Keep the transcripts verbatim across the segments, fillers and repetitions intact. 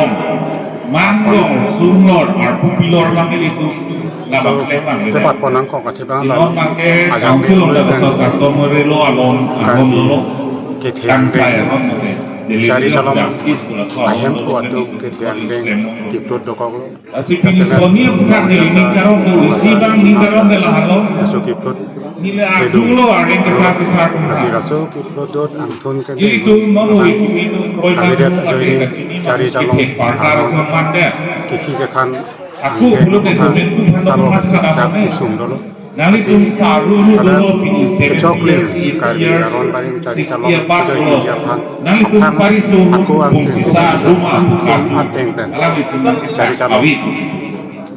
arong, mangrong, surnor, arpu pilor kami itu, labang klem bang. Tepat ponang kok katibang. Inon bangke ajang council on the customary law alon, alon dolo. Kethe angdeng, kangsai alon, Delhi Chari Chalong Justice pula ahem alon, pu atum kethe angdeng, klem. Kiprut dokok lo. Lasi pini soni aphan neli ning karong do, isi bang ning karong ke lahalo. Laso kiprut. Neli adung lo areng kesar kesar. Lasi laso kiprut dot angthun ke. Jadi tu nono itu itu koi bang kami det ajo ini kachini Chari Chalong kithek parkar arong. Sampan deh. Kiki kekan. Aku angdeng belum ke domen tu salo salo salo salo salo salo. Nangtum saruru dolo pini kechok le seventy years, Karbi aron barim Chari Chalong sixty apart kedo dolo. India aphan. Nangtum aphan parisu aku angdeng sisa rumah bukan ateng pen. Alam itu Chari Chalong awi.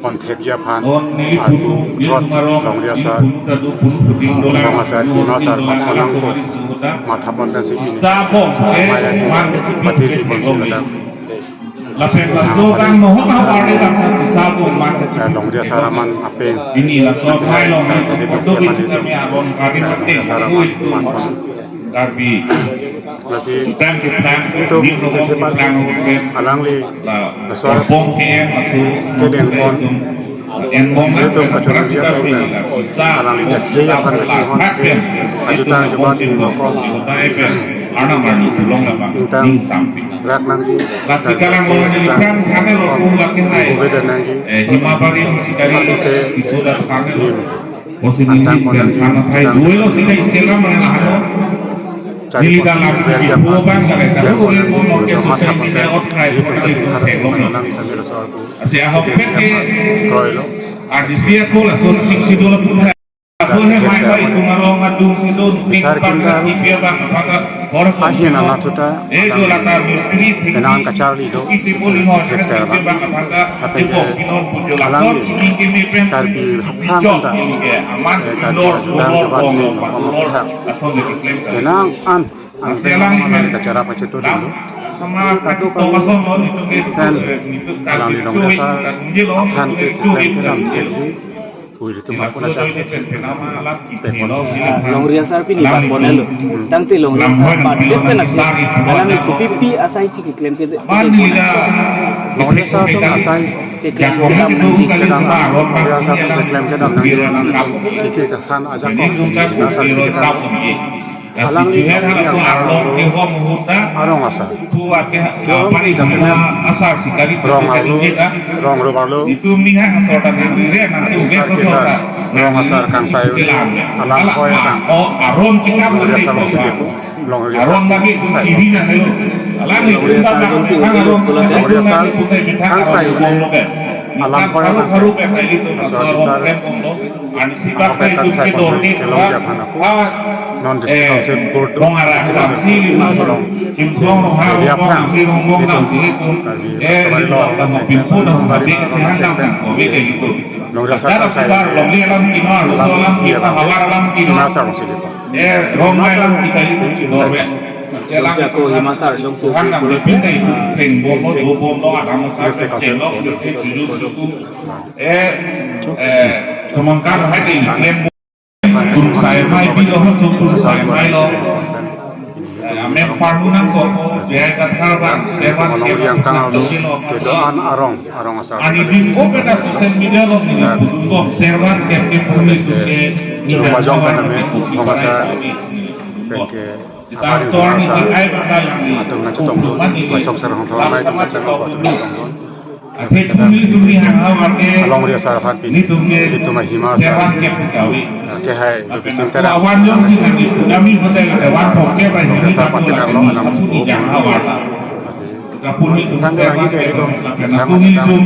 Konthep aphan. Non neli aku punu, neli rot punu arong, longri asar. Neli punu tadu punu puting dolang, rong asar, punu lima asar, puting dolang, ponang alam ko. Parisu huta. Matha pon pensi ini. Sisa bom, eh, maya ini man pati di pon si. Lapen laso bang nohok ahavar le bang sisa bom man. Eh, longri asar aman apeng. Ini laso mai long ni, jadi koto besi kami aron kami mati. Longri asar aman apeng. Karbi. Lasi plang ke plang, itu ni program ke plang, alangli la laso bom ke en laso kedeng pon. En bom itu kacung dia pun alangli dia dia akan kihon ke ajutan jubat ni moko. Arnam arni pulong la bang. Intang ning sampi. Rak nangji. Lasi kalang lo ni plang kane lo pung laki nai. Beda nangji. Eh, hima barim sikari isu dat kane lo. Nim. Antang konan sen thana thai due lo sida iselam mana lahano. Chari neli dalam pon di bang kali, kalau ulen pon lo ke matha susah pon ini pen ot kai itu pon kali itu pun hari tengok lo. Nanam sambil soal ku. Asi ahok pet ke kroilo. Adisi aku laso sik sido lo pun. Laso he mai kai itu ngarong adung sido pik pang ipi bang pang. Ahin anak suta. Eh, dua lata mistri, kenangan kacharli do. Iti poli hon, kekser bang. Tapi ke alang ni Karbi hapang ta, eh, Karbi ajudang jabat ni mama pihak. Kenang an, an alang ni mama kachara pachetu dulu. Adu kami, dan alangli longri asar, hapang ke keklem kedam, jadi Ui, itu bang pun aja. Longri asar pini bang pon lo. Tangte longri asar bang, dia pun alang kopi pi asai si keklem ke, ke, longri asar tu asai keklem kedam nangji. Kedam, longri asar tu keklem kedam nangji. Kiki kekan aja kok. Asar keklem. Alang ni arong asar. Kehom ni dasena rong arlo, rong rup arlo. Asar kita rong asar kangsai alam hoi tang. Longri asar si kepu, longri asar si kepu. Longri asar si kepu. Longri asar kangsai alam hoi tang. Asar asar. Ako petak sai pon kelong dia aphan ako. Non district council board tu, district council board tu, dia aphan itu kami kembali lo, kembali lo, kembali lo. Longri asar kangsai alam dia aphan, lima asar masih di. Longsi ako Hima Asar jongsi, ah, district, district council, district council board tu. Eh, eh, kemangkang hai ke lembu. Tum sai mai bilo, tum sai mai lo. Eh, amen parlu nangkok, jai kathar bang, seven. Manong ke yang tanglo, kedo-an arong, arong asar. Ani bin open a social media lo ni, tum seven ke ke puni tu ke. Rumah jong kan ame, rumah sa, ke. Kita soal ni ai bakal ni. Atum nangchetong tu, masuk sarong thong mai tu, atum nangchetong tu. Ate tum ni tum ni hang hawa ke. Longri asar aphan pini. Ni tum ke. Ni tum Hima Asar. Seven ke putawi. Ke hai, lebih singkat. Awan jong si nang ni kami hotel ke wan pok ke bai ni. Asar pati karlo anam sepuluh. Ni jang hawa. Kapun ni tum seven ke. Kapun ni tum.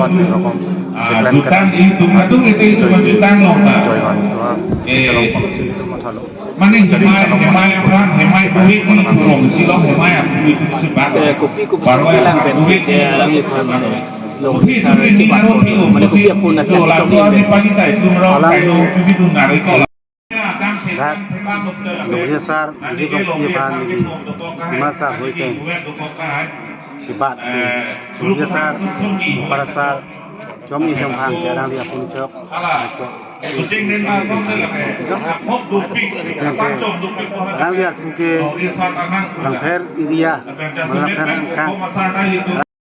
Ah, jutang ni tum atu ke itu jutang long ta. Joy wan. Eh. Mane hemai, hemai aphan, hemai duri ni pulong silong hemai aphan itu si bak. Eh, kopi kopi baru silang alang pen si je alang iphan. Longri asar ke bak. Mane kopi apun na chan laso ni pagi tai tum rong alang kai lo, cumi tu nari ko. Longri asar, ini kopi aphan ni. Hima Asar hoi ke. Kibat. Longri asar, para asar. Kami yang hang jarang dia pun cok. Kuching nin asong de lake. Hop dopik, asang chom dopik ko. Rang ya ke. Oh, iya sa tanang. Rang pher area. Rang pher angka.